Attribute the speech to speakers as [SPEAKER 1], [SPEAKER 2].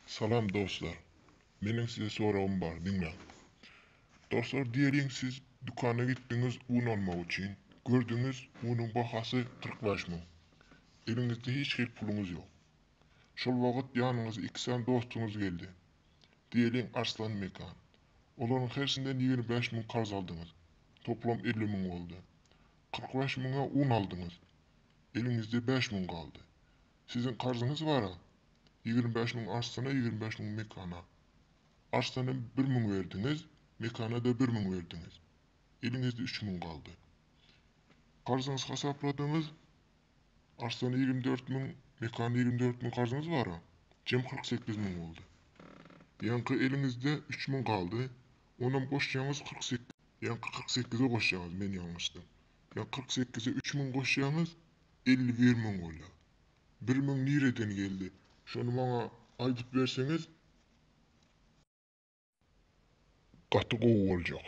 [SPEAKER 1] Salam dostlar. Meniň size soragym bar, diňläň. Dostlar, diýeliň siz dükana gitdiňiz un almak üçin. Gördüňiz, unuň bahasy 45 müň. Eliňizde hiç hili puluňyz ýok. Şol wagt ýanyňyza iki sany dostuňyz geldi. Diýeliň Arslan Mekan. Olaryň hersinden 25 müň karz aldyňyz. Toplam 50 müň boldy. 45 müňe un aldyňyz. Eliňizde 5 müň galdy. Siziň karzyňyz bar-a? 25 müň Arslana, 25 müň Mekana. Arslana bir müň berdiňiz, Mekana-da bir müň berdiňiz. Eliňizde üç müň galdy. Karzyňyzy hasapladyňyz, Arslana 24 müň, Mekana 24 müň karzyňyz bar-a? Jem 48 müň boldy. Ýaňky eliňizde üç müň galdy, onam goşýaňyz 48, ýaňky 48-e goşýaňyz, men ýalňyşdym. Ýaňky 48-e üç müň goşýaňyz, 51 müň bolýar. Bir müň nireden geldi? Şony maňa aýdyp berseňiz gaty gowy boljak.